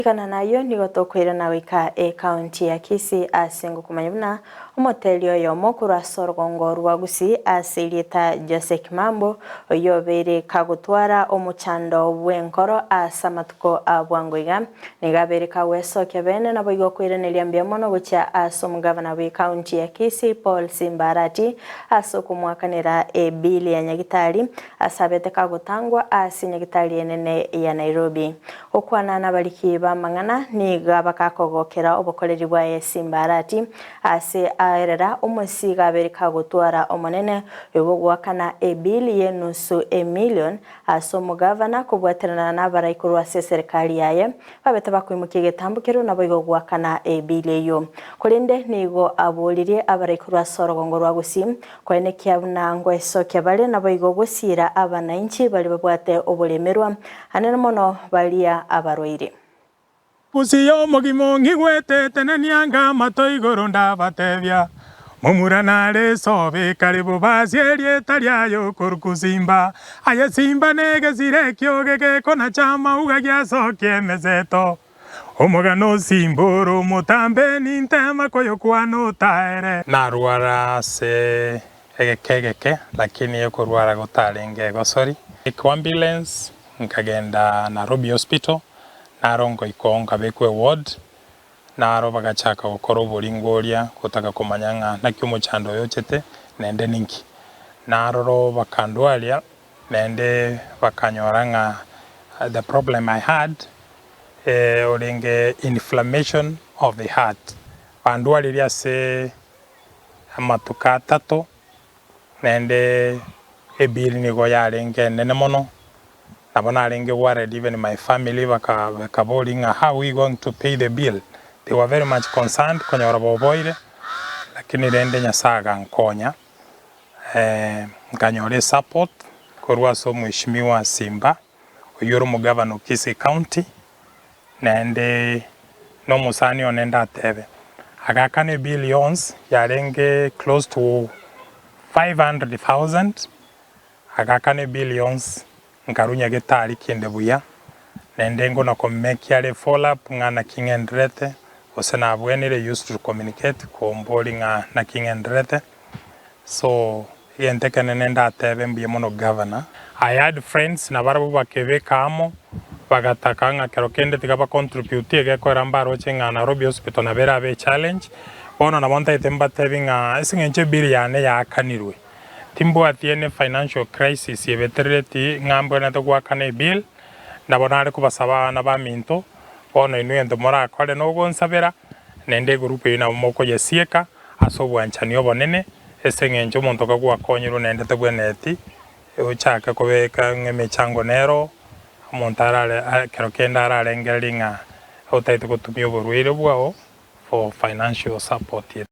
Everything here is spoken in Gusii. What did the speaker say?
Goikana nayio nigo tokoirana goika ekaunti ya Kisii ase ngokomanya buna omoteri oyomo korwa ase orogongo rwa Gusii ase erieta Jose Kimambo oyio obeire kagotwara omochando bw'enkoro ase amatuko a bwango iga. Nigo abeire kagwesokia bene naboigo okoiraneria mbuya mono gochia ase omogavana bw'ekaunti ya Kisii Paul Simba Arati ase okomoakanera ebill ya Nyagitari ase abete kagotangwa ase Nyagitari enene ya Nairobi. Gokwana nabariki b'amang'ana nigo bakakogokera obokoreri bwaye Simbarati, ase aerera omosigo abere kagotwara Omonene oyo bw'ogoakana ebill y'enusu emillion ase omogavana kobwaterana nabarai korwa ase eserekari yaye babete bakoimokia egetambo keria naboigo goakana ebill eyio. Korende nigo aboririe abarai korwa ase orogongo rwa Gusii koenekia buna ngoesokia bare naboigo gosiira abanainchi baria babwate oboremerwa Anene mono baria abarwaire. Gusii omogima ong'igwete, tenenia ng'amato igoro ndabatebia, Momura nare esobe kare bobasie erieta riaye okorokwa Simba. Aye Simba negesire ekioge gekonacha amauga giasokia emeseto. Omogano o Simba ore omotambe nintema koyokwana otaere. Narwara ase egeka egeke, lakini okorwara gotarenge egosori. Eke ambulance nkagenda Nairobi Hospital, naro ngoika oo nkabekwa eward, naro bagachaka gokora oboringoria gotaka komanya ng'a naki omochando oyo ochete naende ninki. Naroro bakandwaria naende bakanyora ng'a the problem I had orenge inflammation of the heart. Bandwaririe ase amatuko atato, naende ebill nigo yarenge enene mono, nabo narenge worried even my family baka bakaboria ng'a how we going to pay the bill, they were very much concerned konyora boboire, lakini rende Nyasaye agankonya nkanyora esupport korwa ase omweshimiwa Simba, oyio ore omogavana o Kisii County, Naende nomosani one ndatebe, agakana ebill yonsi yarenge close to 500,000, agakana ebill yonsi nkarunya getari kende buya, naende ngona komekia are follow up ng'a naki ng'endererete, gose nabwenire used to communicate kombori ng'a naki ng'endererete, so egento ekenene ndatebe mbuya mono governor. I had friends nabarabwo bakebeka amo bagataka ng'a kero kende tiga ba contribute egekoera mbaroche ng'a Nairobi hospital nabo erabe echallenge. Bono nabo ntagete mbatebi ng'a ase eng'encho ebill yane yaakanirwe timbwati any financial crisis ebeterereti ng'a mbwenerete goakana ebill, nabo nare kobasaba abana baminto bono inwe egento morakore nogonsabera naende egroup eyio nabo mokoyesieka ase obwanchani obonene ase eng'encho omonto kagwakonyirwe naende tabwenereti Ochake kobeka ng'a emechango nero, omonto arare ekero kende ararengererie ng'a otagete gotumia oborwaire bwao for financial support.